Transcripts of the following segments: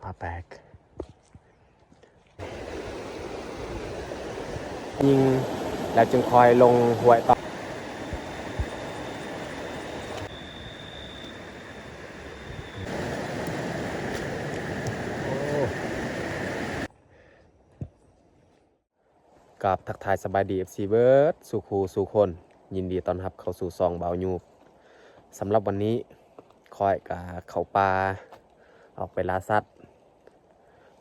ປາແປກ ຍິງແລ້ວຈຶ່ງຄ່ອຍລົງຫ້ວຍຕໍ່. ກາບທັກທາຍສະບາຍດີ ເອັຟຊີ ເບິດສູ່ຄູ່ສູ່ຄົນ, ຍິນດີຕ້ອນຮັບເຂົ້າສູ່ຊ່ອງບ່າວຍູບ. ສຳລັບວັນນີ້ຂ້ອຍກະເຂົ້າປ່າອອກໄປລ່າສັດ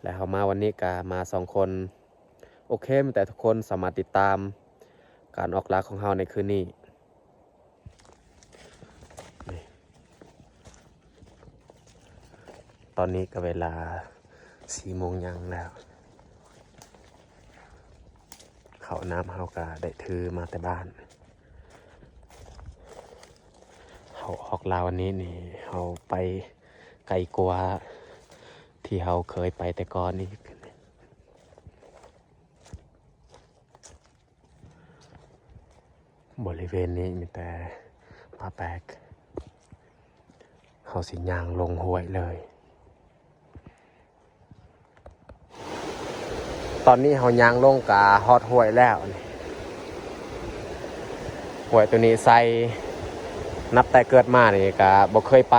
ແລະ ເຮົາມາວັນນີ້ກະມາສອງຄົນ. ໂອເຄ, ມີແຕ່ທຸກຄົນສາມາດຕິດຕາມການອອກລ່າຂອງເຮົາໃນຄືນນີ້. ນີ້ ຕອນນີ້ກໍເວລາສີ່ໂມງຫຍັງແລ້ວ. ເຂົ້ານ້ຳເຮົາກໍໄດ້ຖືມາແຕ່ບ້ານ. ເຮົາອອກລ່າວັນນີ້ນີ້ ເຮົາໄປໄກກວ່າທີ່ເຮົາເຄີຍໄປແຕ່ກ່ອນອີກ. ບໍລິເວນນີ້ມີແຕ່ປ່າແປກ. ເຮົາຊິຍ່າງລົງຫ້ວຍເລີຍ. ຕອນນີ້ເຮົາຍ່າງລົງກະຮອດຫ້ວຍແລ້ວ. ຫ້ວຍໂຕນີ້ໃສ ນັບແຕ່ເກີດມານີ້ກະບໍ່ເຄີຍໄປ.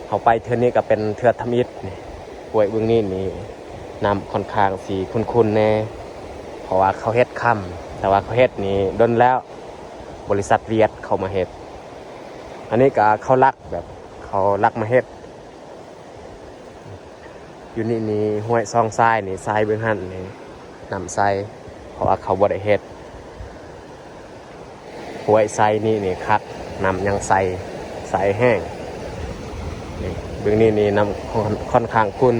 ເຮົາໄປເທື່ອນີ້ກໍເປັນເທື່ອທຳອິດນີ້. ຫ້ວຍເບື້ອງນີ້ນີ້ ນ້ຳຂ້ອນຂ້າງຊິຂຸ້ນໆແດ່ ເພາະວ່າເຂົາເຮັດຄຳ, ແຕ່ວ່າເຂົາເຮັດນີ້ດົນແລ້ວ, ບໍລິສັດຫວຽດເຂົາມາເຮັດ. ອັນນີ້ກໍເຂົາລັກ ແບບເຂົາລັກມາເຮັດ. ຢູ່ນີ້ນີ້ ຫ້ວຍຊ່ອງຊາຍນີ້ ຊາຍເບື້ອງຫັ້ນນີ້ ນ້ຳໃສ ເພາະວ່າເຂົາບໍ່ໄດ້ເຮັດ. ຫ້ວຍໄຊນີ້ນີ້ຄັກ, ນ້ຳຍັງໃສ, ໃສແຮງ. ນີ້ ເບິ່ງນີ້ນີ້ ນ້ຳຂ້ອນ ຂ້ອນຂ້າງຂຸ້ນ.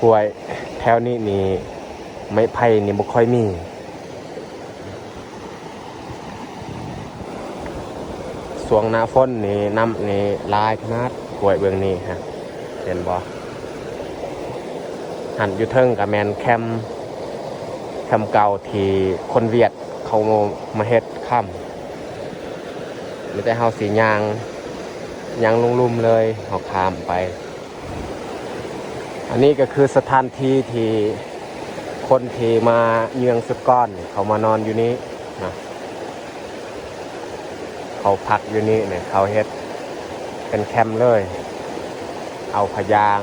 ຫ້ວຍແຖວນີ້ນີ້ ໄມ້ໄຜ່ນີ້ບໍ່ຄ່ອຍມີ. ຊ່ວງໜ້າຝົນນີ້ ນ້ຳນີ້ຫຼາຍຂະໜາດ. ຫ້ວຍເບື້ອງນີ້ຮະ ເຫັນບໍ່? ຫັ້ນຢູ່ເທິງກໍແມ່ນແຄມ, ແຄມເກົ່າທີ່ຄົນຫວຽດເຂົາມາເຮັດຄຳ. ມີແຕ່ເຮົາຊິຍ່າງ, ຍ່າງລົງລຸ່ມເລີຍ, ເຮົາຂ້າມໄປ. ອັນນີ້ກໍຄືສະຖານທີ່ທີ່ຄົນທີ່ມາເຍືອງສຸດກ່ອນ ເຂົາມານອນຢູ່ນີ້ນະ, ເຂົາພັກຢູ່ນີ້ນີ້, ເຂົາເຮັດເປັນແຄມເລີຍ, ເອົາຜ້າຢາງ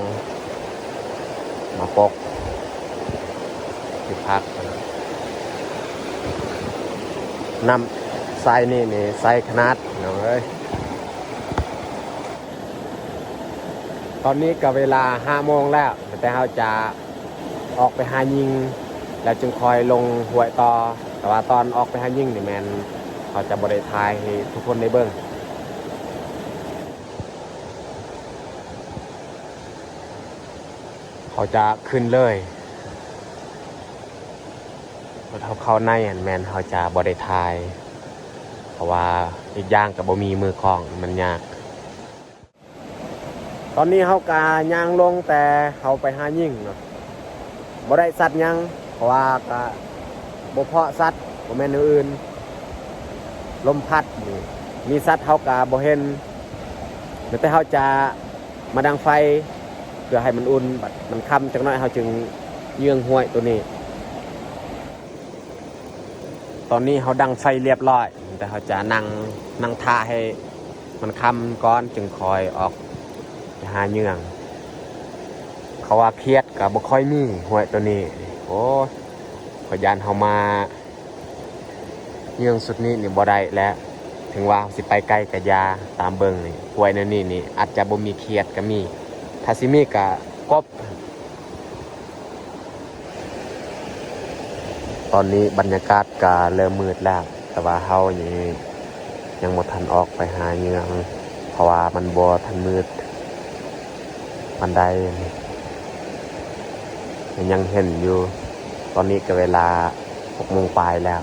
ມາປົກທີ່ພັກ. ນ້ຳໃສນີ້ນີ້ ໃສຂະໜາດ ພີ່ນ້ອງເອີຍ. ຕອນນີ້ກໍເວລາຫ້າໂມງແລ້ວ, ແຕ່ເຮົາຈະອອກໄປຫາຍິງ ແລ້ວຈຶ່ງຄ່ອຍລົງຫ້ວຍຕໍ່. ແຕ່ວ່າຕອນອອກໄປຫາຍິງນີ້ແມ່ນເຮົາຈະບໍ່ໄດ້ຖ່າຍໃຫ້ທຸກຄົນໄດ້ເບິ່ງ. ເຮົາຈະຂຶ້ນເລີຍ. ລົດເຮົາເຂົ້າໃນຫັ້ນແມ່ນເຮົາຈະບໍ່ໄດ້ຖ່າຍ, ເພາະວ່າອີກຢ່າງກໍບໍ່ມີມືກ້ອງ, ມັນຍາກ. ຕອນນີ້ເຮົາກະຍ່າງລົງແຕ່ເຮົາໄປຫາຍິງເນາະ, ບໍ່ໄດ້ສັດຫຍັງ ເພາະວ່າກະບໍ່ເພາະສັດ, ບໍ່ແມ່ນແນວອື່ນ. ລົມພັດນີ້ ມີສັດເຮົາກະບໍ່ເຫັນ, ມີແຕ່ເຮົາຈະມາດັງໄຟເພື່ອໃຫ້ມັນອຸ່ນ, ບັດມັນຄ່ຳຈັກໜ້ອຍເຮົາຈຶ່ງເຍືອງຫ້ວຍໂຕນີ້. ຕອນນີ້ເຮົາດັງໄຟລຽບຮ້ອຍ, ແຕ່ເຮົາຈະນັ່ງ, ນັ່ງຖ້າໃຫ້ມັນຄ່ຳກ່ອນ ຈຶ່ງຄ່ອຍອອກໄປຫາເຍືອງ. ເຂົາວ່າຂຽດກໍບໍ່ຄ່ອຍມີ ຫ້ວຍໂຕນີ້. ໂອ້ຍ ຂ້ອຍຢ້ານເຮົາມາເຍືອງສຸດນີ້ນີ້ບໍ່ໄດ້ແລ້ວ. ເຖິງວ່າເຮົາຊິໄປໄກກະຢ່າ, ຕາມເບິ່ງນີ້ ຫ້ວຍແນວນີ້ນີ້ ອາດຈະບໍ່ມີຂຽດກໍມີ, ຖ້າຊິມີກໍກົບ. ຕອນນີ້ບັນຍາກາດກະເລີ່ມມືດແລ້ວ, ແຕ່ວ່າເຮົານີ້ຍັງບໍ່ທັນອອກໄປຫາເຍືອງ, ເພາະວ່າມັນບໍ່ທັນມືດປານໃດ, ຍັງເຫັນຢູ່. ຕອນນີ້ກະເວລາຫົກໂມງປາຍແລ້ວ.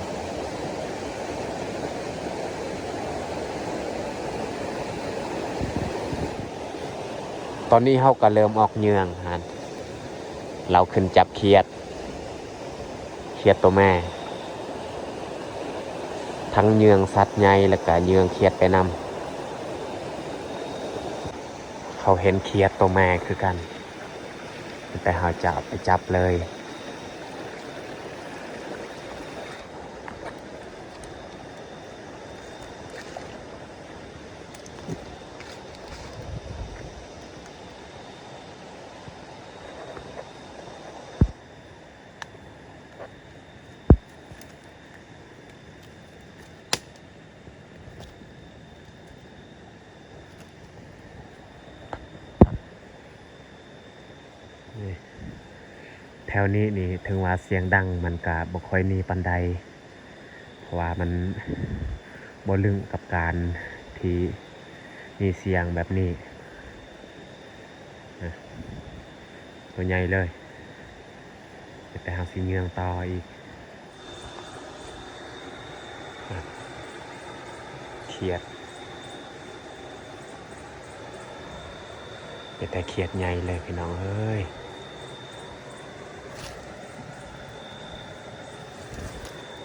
ຕອນນີ້ເຮົາກະເລີ່ມອອກເຍືອງຫັ້ນ, ລາວຂຶ້ນຈັບຂຽດ, ຂຽດໂຕແມ່. ໄຜ ທັງເຍືອງສັດໃຫຍ່ ແລ້ວກະເຍືອງຂຽດໄປນຳ. ເຮົາເຫັນຂຽດໂຕແມ່ຄືກັນ ແຕ່ເຮົາຈະເອົາໄປຈັບເລີຍ. ນີ້ ແຖວນີ້ນີ້ ເຖິງວ່າສຽງດັງ ມັນກະບໍ່ຄ່ອຍໜີປານໃດ ເພາະວ່າມັນບໍ່ລຶ້ງກັບການທີ່ມີສຽງແບບນີ້. ນະ ຕົວໃຫຍ່ເລີຍ ແຕ່ເຮົາຊິເຍືອງຕໍ່ອີກ. ຂຽດ ເປັນຕາຂຽດໃຫຍ່ເລີຍພີ່ນ້ອງເອີຍ.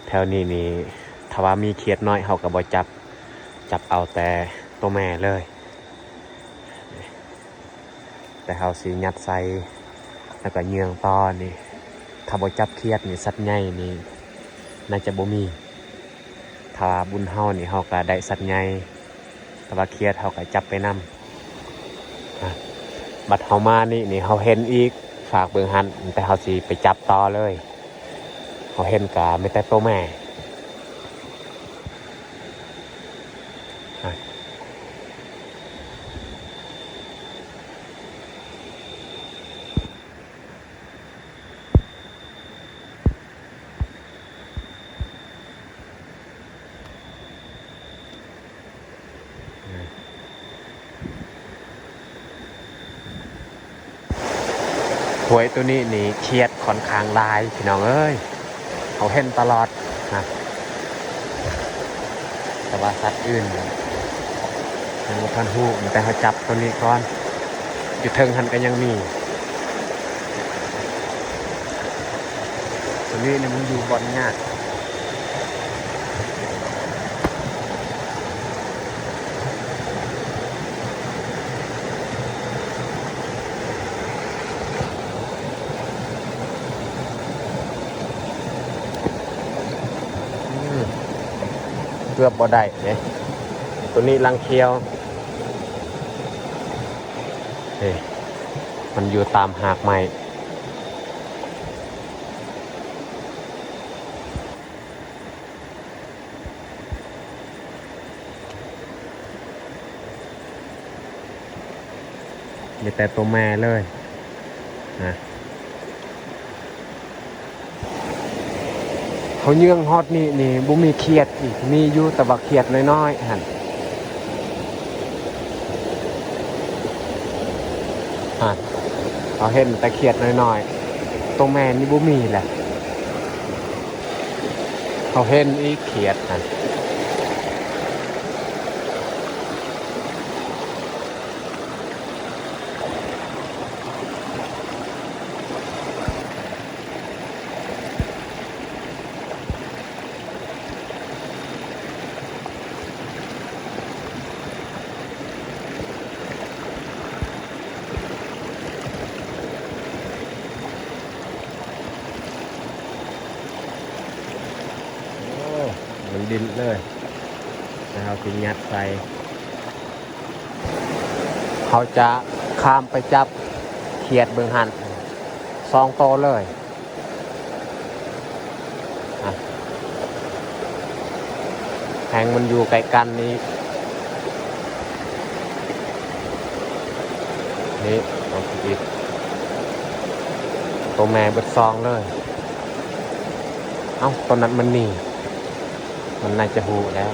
ແຖວນີ້ນີ້ ຖ້າວ່າມີຂຽດນ້ອຍ ເຮົາກໍບໍ່ຈັບ ຈັບເອົາແຕ່ໂຕແມ່ເລີຍ. ແຕ່ເຮົາຊິຍັດໃສ່ ແລ້ວກໍເຍືອງຕໍ່ນີ້. ຖ້າບໍ່ຈັບຂຽດນີ້ ສັດໃຫຍ່ນີ້ໜ້າຈະບໍ່ມີ. ຖ້າວ່າບຸນເຮົານີ້ ເຮົາກໍໄດ້ສັດໃຫຍ່ ແຕ່ວ່າຂຽດເຮົາກໍຈັບໄປນຳ. ອາ ບັດເຮົາມານີ້ນີ້ ເຮົາເຫັນອີກ ຝາກເບິ່ງຫັ້ນ ແຕ່ເຮົາຊິໄປຈັບຕໍ່ເລີຍ. ເຮົາເຫັນກະມີແຕ່ໂຕແມ່. ຫວຍໂຕນີ້ນີ້ ຂຽດຂ້ອນຂ້າງຫຼາຍພີ່ນ້ອງເອີຍ ເຮົາເຫັນຕະຫຼອດນະ. ແຕ່ວ່າສັດອື່ນຍັງບໍ່ທັນຮູ້ ແຕ່ເຮົາຈັບໂຕນີ້ກ່ອນ. ຢູ່ເທິງຫັ້ນກໍຍັງມີ. ໂຕນີ້ນີ້ມັນຢູ່ບ່ອນຍາກ. ອືມ ເກືອບບໍ່ໄດ້ເດ້ ໂຕນີ້ລັງຂຽວ. ເອີ ມັນຢູ່ຕາມຮາກໄມ້. ມີແຕ່ໂຕແມ່ເລີຍນະ. ເຮົາເຍືອງຮອດນີ້ນີ້ ບໍ່ມີຂຽດອີກ ມີຢູ່ແຕ່ວ່າຂຽດນ້ອຍໆຫັ້ນ. ຫັ້ນ ເຮົາເຫັນແຕ່ຂຽດນ້ອຍໆ ໂຕແມ່ນີ້ບໍ່ມີແຫຼະ. ເຮົາເຫັນອີກຂຽດຫັ້ນ. ໂອ້ ມັນດິ້ນເລີຍ ແລ້ວເຮົາຊິຍັດໃສ່. ເຮົາຈະຂ້າມໄປຈັບຂຽດເບິ່ງຫັ້ນ ສອງໂຕເລີຍ. ອ່ະ ແຮງມັນຢູ່ໃກ້ກັນນີ້ ນີ້ ໂຕແມ່ເບິດສອງເລີຍ. ເອົ້າ ໂຕນັ້ນມັນໜີ ມັນໜ້າຈະຮູ້ແລ້ວ.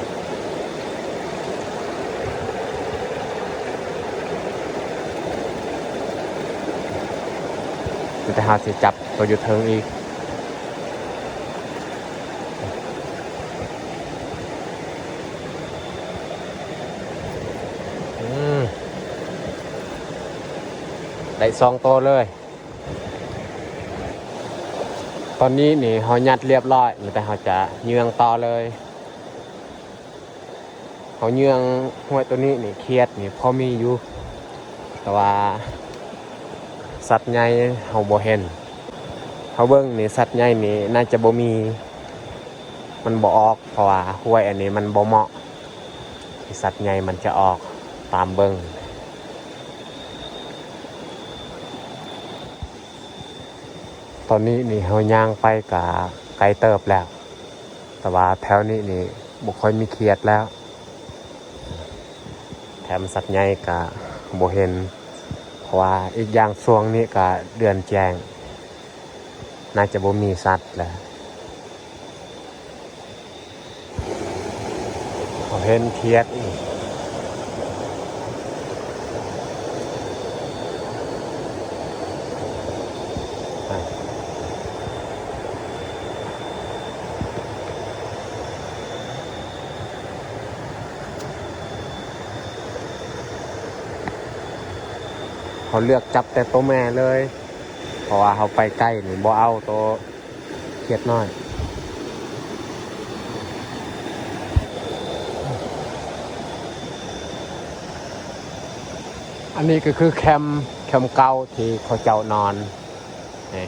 ແຕ່ເຮົາຊິຈັບໂຕຢູ່ເທິງອີກ. ອືມ ໄດ້ສອງໂຕເລີຍ. ຕອນນີ້ນີ້ເຮົາຍັດລຽບຮ້ອຍ ແລ້ວແຕ່ເຮົາຈະເຍືອງຕໍ່ເລີຍ. ເຮົາເຍືອງຫ້ວຍໂຕນີ້ນີ້ ຂຽດນີ້ພໍມີຢູ່ ແຕ່ວ່າສັດໃຫຍ່ເຮົາບໍ່ເຫັນ. ເຮົາເບິ່ງນີ້ ສັດໃຫຍ່ນີ້ໜ້າຈະບໍ່ມີ ມັນບໍ່ອອກ ເພາະວ່າຫ້ວຍອັນນີ້ມັນບໍ່ເໝາະທີ່ສັດໃຫຍ່ມັນຈະອອກ ຕາມເບິ່ງ. ຕອນນີ້ນີ້ເຮົາຍ່າງໄປກະໄກເຕີບແລ້ວ ແຕ່ວ່າແຖວນີ້ນີ້ບໍ່ຄ່ອຍມີຂຽດແລ້ວ ແຖມສັດໃຫຍ່ກະບໍ່ເຫັນ ເພາະວ່າອີກຢ່າງຊ່ວງນີ້ກະເດືອນແຈ້ງ ໜ້າຈະບໍ່ມີສັດແລ້ວ. ເຮົາເຫັນຂຽດອີກ ເຮົາເລືອກຈັບແຕ່ໂຕແມ່ເລີຍ ເພາະວ່າເຮົາໄປໃກ້ນີ້ບໍ່ເອົາໂຕ ຂຽດນ້ອຍ. ອັນນີ້ກໍຄືແຄມ ແຄມເກົ່າທີ່ເຂົາເຈົ້ານອນ ນີ້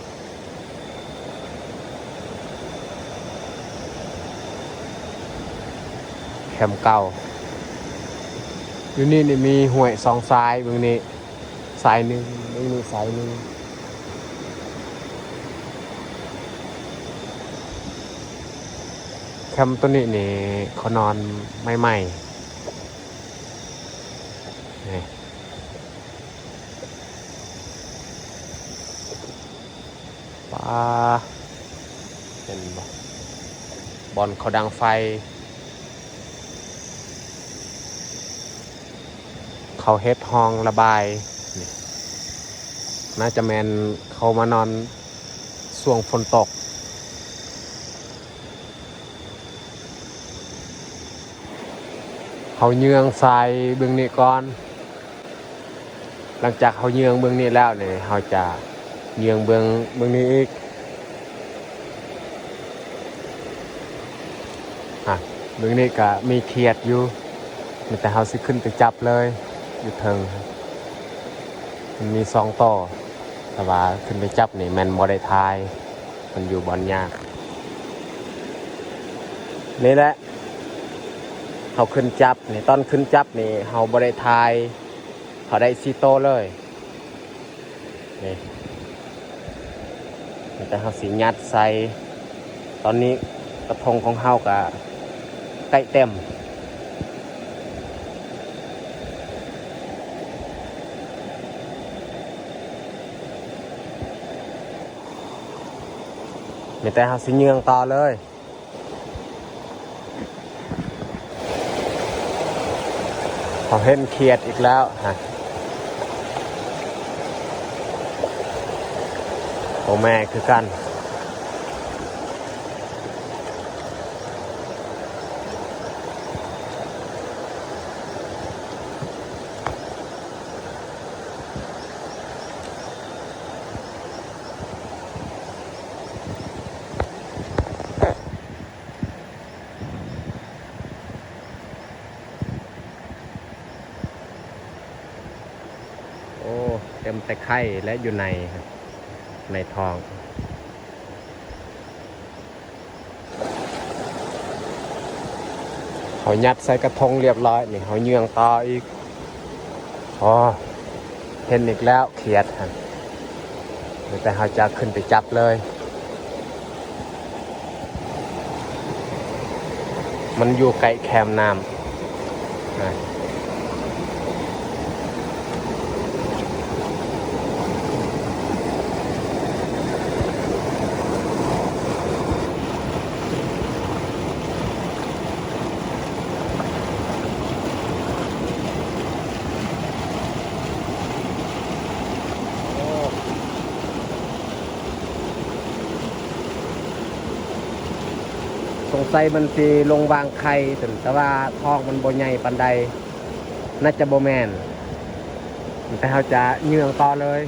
ແຄມເກົ່າ. ຢູ່ນີ້ນີ້ມີຫ້ວຍສອງສາຍ ເບິ່ງນີ້ ສາຍໜຶ່ງ ເບິ່ງນີ້ສາຍໜຶ່ງ. ແຄມໂຕນີ້ນີ້ເຂົານອນໃໝ່ໆ ນີ້ ປາ ເຫັນບໍ່ ບ່ອນເຂົາດັງໄຟ ເຂົາເຮັດຮ່ອງລະບາຍ ນີ້ ໜ້າຈະແມ່ນເຂົາມານອນຊ່ວງຝົນຕົກ. ເຮົາເຍືອງສາຍເບິ່ງນີ້ກ່ອນ ຫຼັງຈາກເຮົາເຍືອງເບິ່ງນີ້ແລ້ວນີ້ ເຮົາຈະເຍືອງເບິ່ງ ເບິ່ງນີ້ອີກ. ອາ ເບິ່ງນີ້ກະມີຂຽດຢູ່ ມີແຕ່ເຮົາຊິຂຶ້ນໄປຈັບເລີຍ ຢູ່ເທິງ ມັນມີສອງຕໍ່ ແຕ່ວ່າຂຶ້ນໄປຈັບນີ້ແມ່ນບໍ່ໄດ້ຖ່າຍ ມັນຢູ່ບ່ອນຍາກ. ນີ້ແຫຼະ ເຮົາຂຶ້ນຈັບນີ້ ຕອນຂຶ້ນຈັບນີ້ເຮົາບໍ່ໄດ້ຖ່າຍ ເຮົາໄດ້ສີ່ໂຕເລີຍ ນີ້ ມີແຕ່ເຮົາຊິຍັດໃສ່. ຕອນນີ້ກະທົງຂອງເຮົາກະໃກ້ເຕັມ. ມີແຕ່ເຮົາຊິເຍືອງຕໍ່ເລີຍ. ເຮົາເຫັນຂຽດອີກແລ້ວ ໂຕແມ່ຄືກັນ. ໂອ້ ເຕັມແຕ່ໄຂ່ແລະ ຢູ່ໃນ ໃນທ້ອງ. ເຮົາຍັດໃສ່ກະທົງລຽບຮ້ອຍນີ້ ເຮົາເຍືອງຕໍ່ອີກ. ໂອ້ ເຫັນອີກແລ້ວ ຂຽດຫັ້ນ ມີແຕ່ເຮົາຈະຂຶ້ນໄປຈັບເລີຍ. ມັນຢູ່ໃກ້ແຄມນ້ຳ. ສົງໄສມັນຊິລົງວາງໄຂ່ ແຕ່ວ່າທ້ອງມັນບໍ່ໃຫຍ່ປານໃດ ໜ້າຈະບໍ່ແມ່ນ. ແຕ່ເຮົາຈະເຍືອງຕໍ່ເລີຍ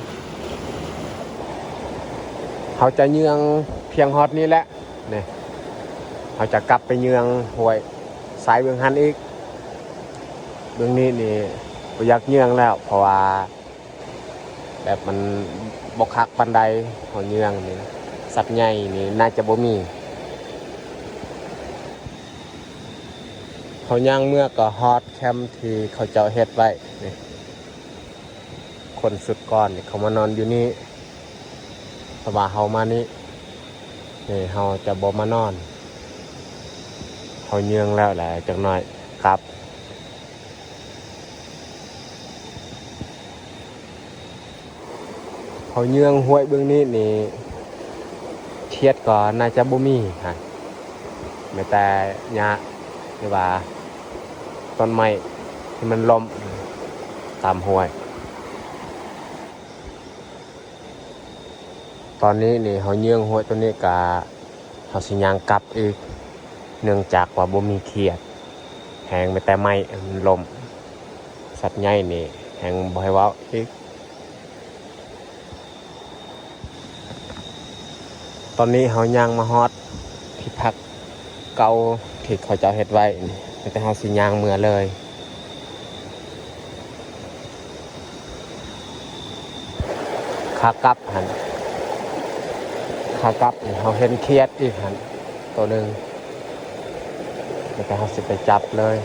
ເຮົາຈະເຍືອງພຽງຮອດນີ້ແຫຼະ. ນີ້ ເຮົາຈະກັບໄປເຍືອງຫ້ວຍສາຍເບື້ອງຫັ້ນອີກ. ເບື້ອງນີ້ນີ້ບໍ່ຢາກເຍືອງແລ້ວ ເພາະວ່າແບບມັນບໍ່ຄັກປານໃດ. ເຮົາເຍືອງນີ້ ສັດໃຫຍ່ນີ້ໜ້າຈະບໍ່ມີ. ເຮົາຍ່າງເມືອກໍຮອດແຄມທີ່ເຂົາເຈົ້າເຮັດໄວ້ນີ້. ຄົນຊຸດກ່ອນນີ້ເຂົາມານອນຢູ່ນີ້ ເພາະວ່າເຮົາມານີ້ ນີ້ເຮົາຈະບໍ່ມານອນ. ເຮົາເຍືອງແລ້ວແຫຼະ ຈັກໜ້ອຍກັບ. ເຮົາເຍືອງຫ້ວຍເບື້ອງນີ້ນີ້ ຂຽດກໍໜ້າຈະບໍ່ມີຫັ້ນ ມີແຕ່ຫຍ້າ ຫຼືວ່າຕົ້ນໄມ້ທີ່ມັນລົ້ມຕາມຫ້ວຍ. ຕອນນີ້ນີ້ເຮົາເຍືອງຫ້ວຍຕົວນີ້ກະ ເຮົາຊິຍ່າງກັບອີກ ເນື່ອງຈາກວ່າບໍ່ມີຂຽດ ແຮງມີແຕ່ໄມ້ມັນລົ້ມ. ສັດໃຫຍ່ນີ້ແຮງບໍ່ໃຫ້ເວົ້າອີກ. ຕອນນີ້ເຮົາຍ່າງມາຮອດທີ່ພັກເກົ່າທີ່ເຂົາເຈົ້າເຮັດໄວ້ ມີແຕ່ເຮົາຊິຍ່າງເມືອເລີຍ. ຂາກັບຫັ້ນ ຂາກັບນີ້ເຮົາເຫັນຂຽດອີກຫັ້ນໂຕໜຶ່ງ ແລ້ວກໍເຮົາຊິໄປຈັບເລີຍ.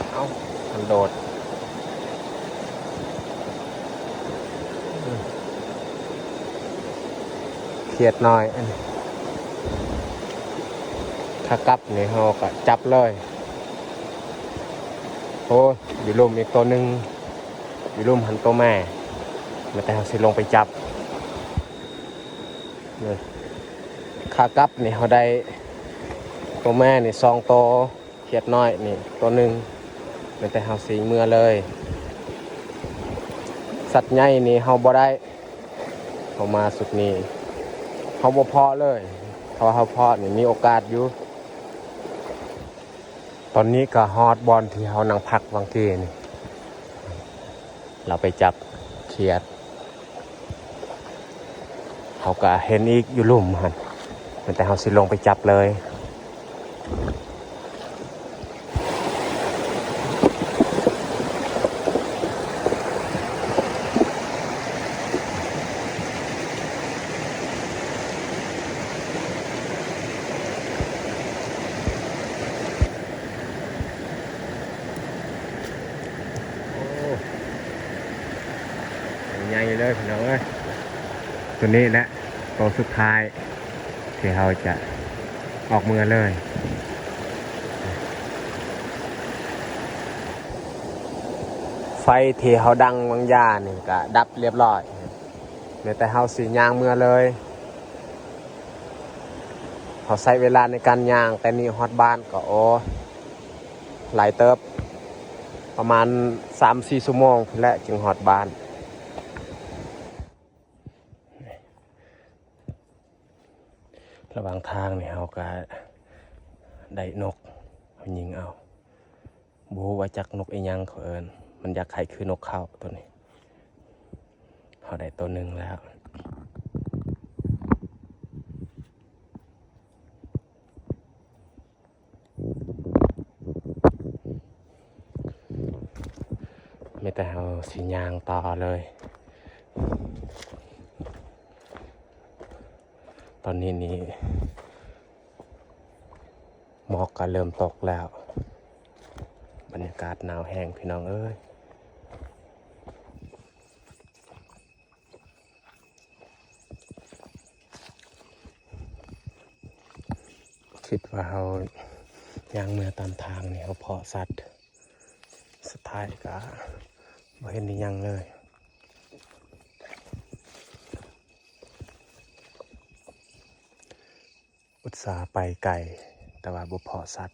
ເອົ້າ ມັນໂດດ. ຂຽດນ້ອຍ ອັນຂາກັບນີ້ເຮົາກໍຈັບເລີຍ. ໂອ້ຍ ຢູ່ລຸ່ມອີກໂຕໜຶ່ງ ຢູ່ລຸ່ມຫັ້ນໂຕແມ່ ແລ້ວແຕ່ເຮົາຊິລົງໄປຈັບ. ນີ້ ຂາກັບນີ້ເຮົາໄດ້ໂຕແມ່ນີ້ສອງໂຕ. ຂຽດນ້ອຍນີ້ໂຕໜຶ່ງ ແມ່ນແຕ່ເຮົາຊິເມືອເລີຍ. ສັດໃຫຍ່ນີ້ເຮົາບໍ່ໄດ້ ເຮົາມາຊຸດນີ້ເຮົາບໍ່ເພາະເລີຍ. ຖ້າວ່າເຮົາເພາະນີ້ມີໂອກາດຢູ່. ຕອນນີ້ກໍຮອດບ່ອນທີ່ເຮົານັ່ງພັກຫວ່າງກີ້ນີ້. ລາວໄປຈັບຂຽດ ເຮົາກະເຫັນອີກຢູ່ລຸ່ມຫັ້ນ ແຕ່ເຮົາຊິລົງໄປຈັບເລີຍ. ໂອ້ ໃຫຍ່ເລີຍພີ່ນ້ອງເອີຍ. ໂຕນີ້ແຫຼະ ໂຕສຸດທ້າຍທີ່ເຮົາຈະອອກເມືອເລີຍ. ໄຟທີ່ເຮົາດັງວາງຢານີ້ກະດັບລຽບຮ້ອຍ. ແມ່ນແຕ່ເຮົາຊິຍ່າງເມືອເລີຍ. ເຮົາໃຊ້ເວລາໃນການຍ່າງແຕ່ນີ້ຮອດບ້ານກໍ ໂອ້ ຫຼາຍເຕີບ ປະມານສາມສີ່ຊົ່ວໂມງພຸ້ນແຫຼະຈຶ່ງຮອດບ້ານ. ລະຫວ່າງທາງນີ້ເຮົາກະໄດ້ນົກ ເຮົາຍິງເອົາ. ບໍ່ຮູ້ວ່າຈັກນົກອີ່ຫຍັງເຂົາເອີ້ນ ມັນຢາກຄ້າຍຄືນົກເຂົາໂຕນີ້. ເຮົາໄດ້ໂຕໜຶ່ງແລ້ວ. ມີແຕ່ເຮົາຊິຍ່າງຕໍ່ເລີຍ. ຕອນນີ້ນີ້ ໝອກກໍເລີ່ມຕົກແລ້ວ. ບັນຍາກາດໜາວແຮງພີ່ນ້ອງເອີຍ. ຄິດວ່າເຮົາຍ່າງເມືອຕາມທາງນີ້ ເຮົາເພາະສັດ ສຸດທ້າຍກໍບໍ່ເຫັນອີ່ຫຍັງເລີຍ. ອຸດສາໄປໄກ ແຕ່ວ່າບໍ່ເພາະສັດ.